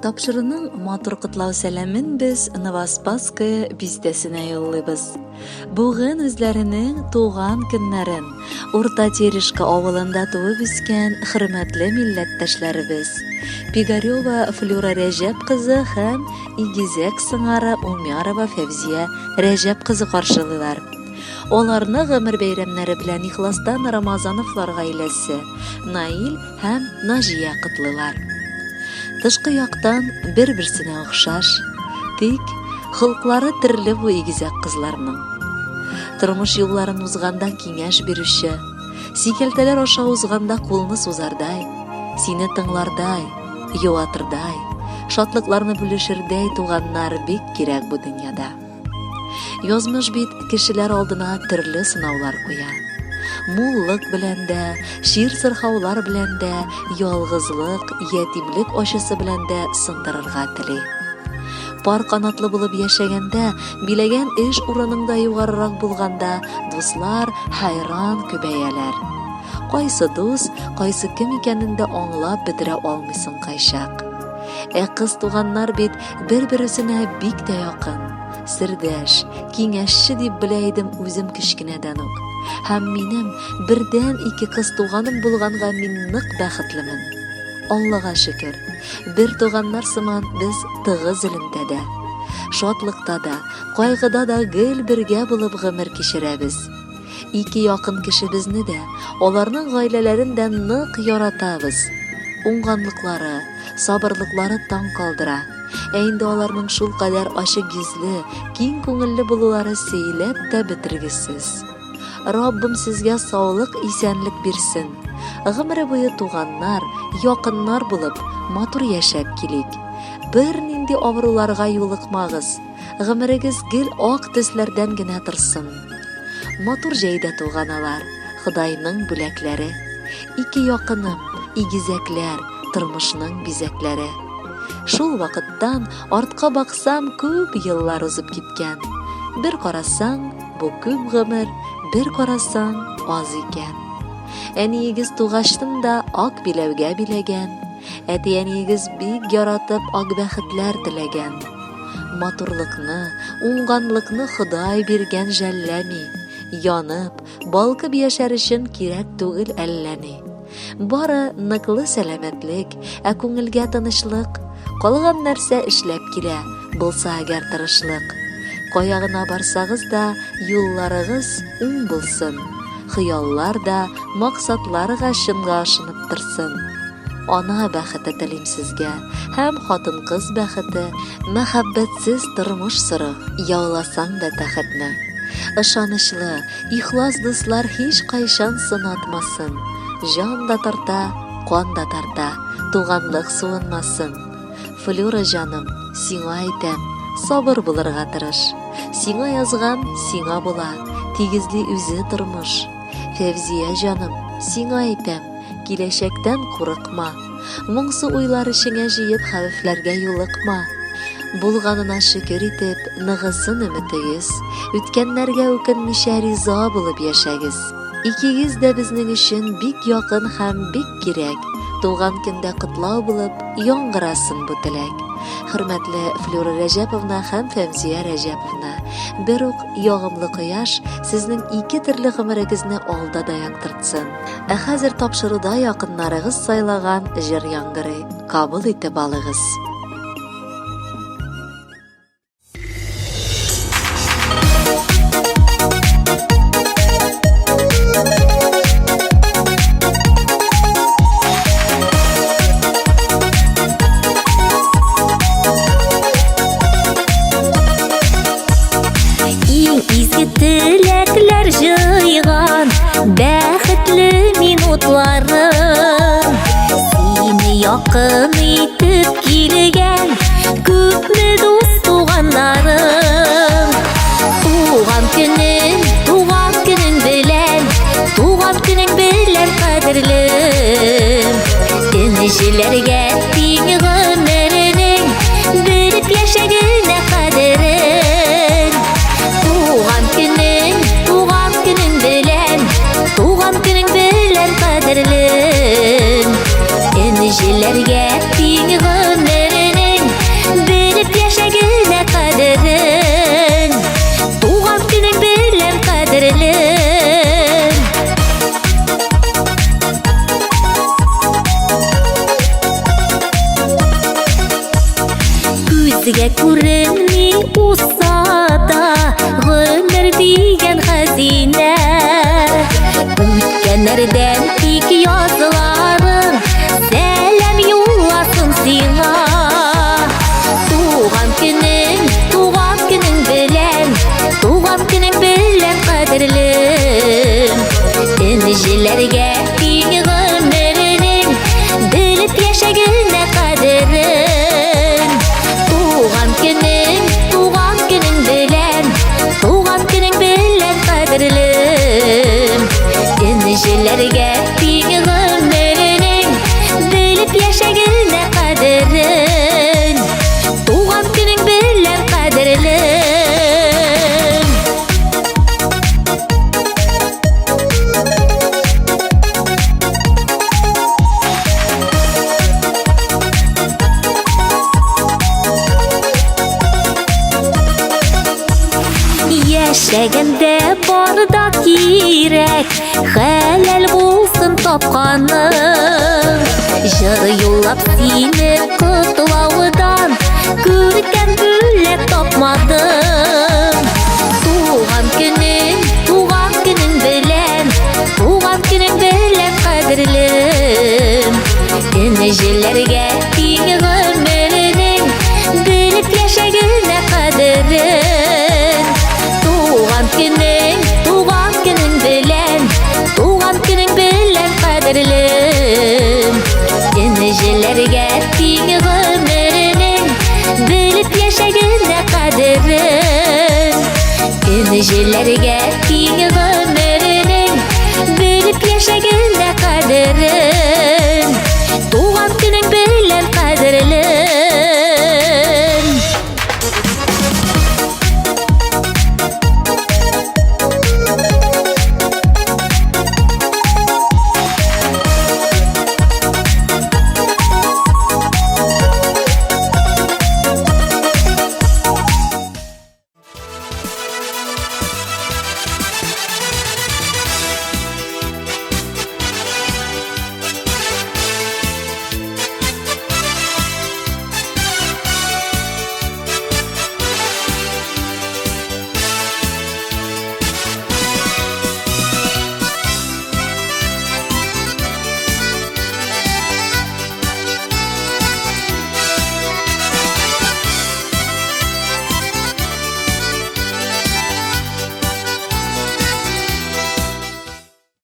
Тапшыруның матур котлау сәламен без Новоспасское бистәсенә юллыйбыз. Бүген үзләренең туган көннәрен Урта Терешка авылында туып үскән хөрмәтле милләттәшләребез Пигарева Флюра Рәҗәп кызы һәм игезәк сыңары Умярова Фәвзия Рәҗәп кызы каршылыйлар. Аларны гомер бәйрәмнәре белән ихластан Рамазановлар гаиләсе, Наил һәм Наҗия котлыйлар. Тышкы яктан бер-берсенә охшаш, тик холыклары төрле бу игезәк кызларның. Тормыш юлларын узганда киңәш бирүче, сикәлтәләр аша узганда кулны сузардай, сине тыңлардай, юатырдай, шатлыкларны бүлешердәй туганнар бик кирәк бу дөньяда. Язмыш бит кешеләр алдына төрле сынаулар куя. Муллык белән дә, чир-сырхаулар белән дә, ялгызлык, ятимлек ачысы белән дә сындырырга тели. Пар канатлы булып яшәгәндә, биләгән эш урының да югарырак булганда, дуслар хәйран күбәяләр. Кайсы дус, кайсы кем икәнен дә аңлап бетерә алмыйсың кайчак. Ә кыз туганнар бит бер-бересенә бик тә якын, сердәш, киңәшче дип белә идем үзем кечкенәдән үк. Һәм минем бердән ике кыз туганым булганга мин нык бәхетлемен. Аллага шөкер, бер туганнар сыман без тыгыз элемтәдә. Шатлыкта да, кайгыда да гел бергә булып гомер кичерәбез. Ике якын кешебезне дә, аларның гаиләләрен дә нык яратабыз. Уңганлыклары, сабырлыклары таң калдыра. Ә инде аларның шулкадәр ачык йөзле, киң күңелле булулары сөйләп тә бетергесез. Раббым сезгә саулык, исәнлек бирсен. Гомере буе туганнар, якыннар булып, матур яшәп килик. Бернинди авыруларга юлыкмагыз. Гомерегез гел ак төсләрдән генә торсын. Матур җәйдә туган алар, Ходайның бүләкләре. Ике якыным, игезәкләр, тормышның бизәкләре. Шул вакыттан артка баксам, күп еллар узып киткән. Бер карасаң, бу күп гомер, бер карасаң, аз икән. Әниегез тугачтын да ак биләүгә биләгән, әти-әниегез бик яратып ак бәхетләр теләгән. Матурлыкны, уңганлыкны Ходай биргән жәлләми. Янып, балкып яшәр өчен кирәк түгел әллә ни. Бары ныклы сәламәтлек, ә күңелгә тынычлык. Калган нәрсә эшләп килә, булса әгәр тырышлык. Кая гына барсагыз да, юлларыгыз уң булсын. Хыяллар да, максатлар га чынга ашынып торсын. Ана бәхете телим сезгә һәм хатын-кыз бәхете, мәхәббәтсез тормыш сыры, яуласаң да тәхетне. Ышанычлы, ихлас дуслар һичкайчан сынатмасын. Җан да тарта, кан да тарта, туганлык суынмасын. Флюра җаным, сиңа әйтәм, сабыр булырга тырыш. Сиңа язган, сиңа була, тигезли үзе тормыш. Фәвзия җаным, сиңа әйтәм, киләчәктән курыкма. Моңсу уйлар эчеңә җыеп хәвефләргә юлыкма. Булганына шөкер итеп, ныгысын өметегез. Үткәннәргә үкенмичә риза булып яшәгез. Икегез дә безнең өчен бик якын һәм бик кирәк. Туган көндә котлау булып, яңгырасын бу теләк. Хөрмәтле Флюра Рәҗәповна һәм Фәүзия Рәҗәповна, бер үк ягымлы кояш сезнең ике төрле гомерегезне алда да яктыртсын. Ә хәзер тапшыруда якыннарыгыз сайлаган җыр яңгырый. Кабул итеп алыгыз. Иң изге теләкләр җыйган бәхетле минутларым Сине якын итеп килгән. Күзгә күренми узса да гомер дигән хәзинә. Үткәннәрдән тик язларың сәлам юлласын сиңа. Туган көнең, туган көнең белән, туган көнең белән кадерлем. Энҗеләргә тиң гомернең белеп яшәгенә кадерен. Туган көнең, туган көнең белән, туган көнең белән кадерлем. Энҗеләргә тиң гомернең белеп яшәгенә кадерен. Туган көнең белән кадерлем. Яшәгәндә бар да кирәк, хәләл булсын тапканың. Җыр юллап сине котлаудан күркәм бүләк тапмадым. Туган көнең, туган көнең белән, туган көнең белән кадерлем. Энҗеләргә тиң гомернең белеп яшәгенә кадерен. Туган көнең, туган көнең белән, туган көнең белән кадерлем. Энҗеләргә тиң гомернең белеп яшәгенә кадерен. Энҗеләргә